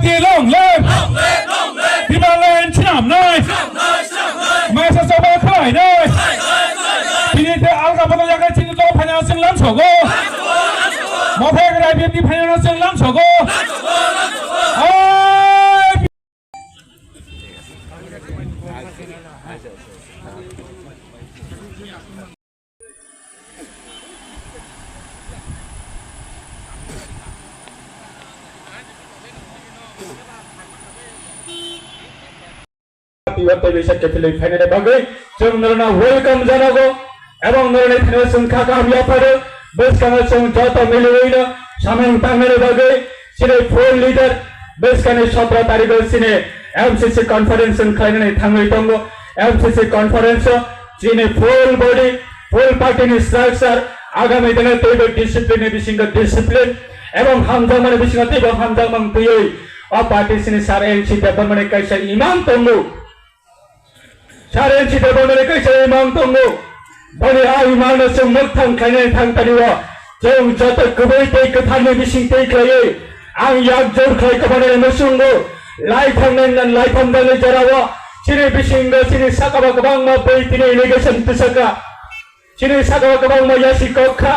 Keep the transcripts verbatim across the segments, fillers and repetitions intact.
Long live! Demand line swnamnai! Maisa choba khlainai! Tini te alga bodo yakai chini to phaina chwng lam sogo! Mothai rai beti phaina chwng lam sogo! Ai! Tiwa tei bisa kepilwi phainani bagwi chwng norokno welcome janago, ebong norokni thani chwng kha kaham yapharo. Bwskango chwng joto miliwino samung tangnani bagwi chini full leader bwskani sotro tarikgo chini M C C conference chwng khlainani thangwi tongo. M C C conference o chini full body, full party ni structure, agami dino teibo discipline ni bisingo discipline, ebong hamjakmani bisingo teibo hamjakma twiwi o party chini sir N C Debbarma ni kaisa imang tongo. Sir N C Debbarma ni kaisa imang tongo. Boni a imang no chwng mwkthang khainani thang tani o chwng joto kwbwi tei kwthar ni bising tei khlaiwi ang yak jor khlai kwmani muchungo lai thangnai lai thangjani jora o chini bisingo chini saka o kwbangma bwi tini allegation tisaka. Chini saka o kwbangma yasi kok kha,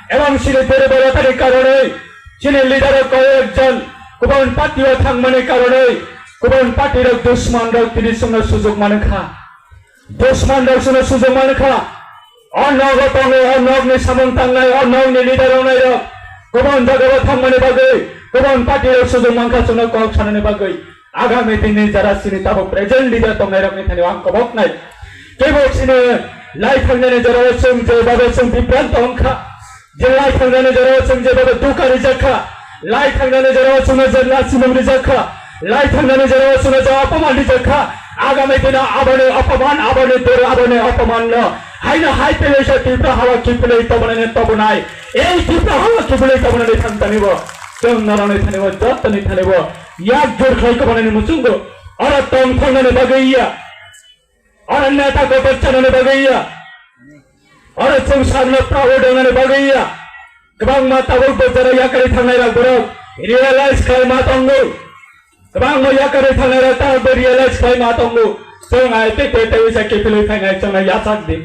ebong chini dori balatani karonwi, chini leader o koi ekjon kubun party o thangmani karonwi, kubun party rok dusman rok tini chwngno sujuk manu kha. Dusman rok chwngno sujuk manu kha. O nogo tongo, o nogni samung tangnai, o nogni leader wngnai rok kubun jaga o thangmani bagwi, kubun party rok sujuk mankha chwngno kok sanani bagwi. Agami dini jara chini tabuk present leader tongnai rokni thani ang kobok nai. Kebo chini lai thangnani jora o chwng je babe chwng bibrant wngkha. Je lai thangnani jora o chwng je babe duka rijak kha. Lai thangnani jora o chwngno je lachimung rijak kha. Lai thangnani jora o chwngno je apaman rijak kha. Agami dino aboni apaman, aboni dur, aboni apaman no haino hai tei waisa Tripura hawa kiphilwi tobonani tobonai. Ei Tripura hawa kiphilwi tobonani thang tani bo. Chwng norokni thani bo, jotoni thani bo. Yak jor khlai kwbanani muchungo oro tong thangnani bagwi ya, oro neta kotor chanani bagwi ya, oro chwng sakno proud wngnani bagwi ya. Kwbangma tabuk bo jora yakarwi thangnai rok borok realize khlai ma tongo. Kwbangma yakarwi thangnai rok tabuk bo realize khlai ma tongo. Chwng I P F T tei waisa kiphilwi phainai chwngno yachak di.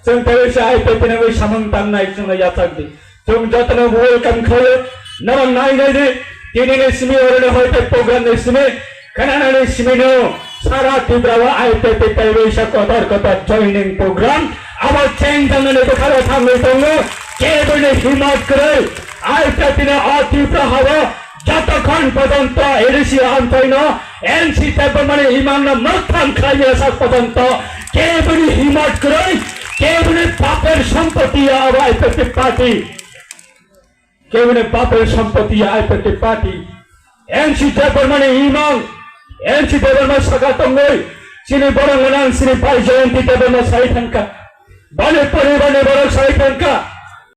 Chwng tei waisa I P F T ni bagwi samung tangnai chwngno yachak di. Chwng jotono welcome khlaio. Norok nai nai di. Tini ni simi oro ni hoi tei program ni simi. Khwnanani simi no sara Tripura o I P F T tei waisa kotor kotor joining program. Abo cheng jangnani bwkharo thangwi tongo. Keboni himmat kwrwi. I P F T no o Tripura hao jotokhon porjonto A D C amchaino N C Debbarmani imangno mwkthang khlaimaya sak porjonto keboni himmat kwrwi, keboni bapor sompoti ya abo I P F T party. Keboni bapor sompoti ya I P F T party. N C Debbarmani imang, N C Debbarma saka tongwi, chini borok gwnang, chini bai Jayanti Debbarma sai thangkha. Bani poribarni borok sai thangkha.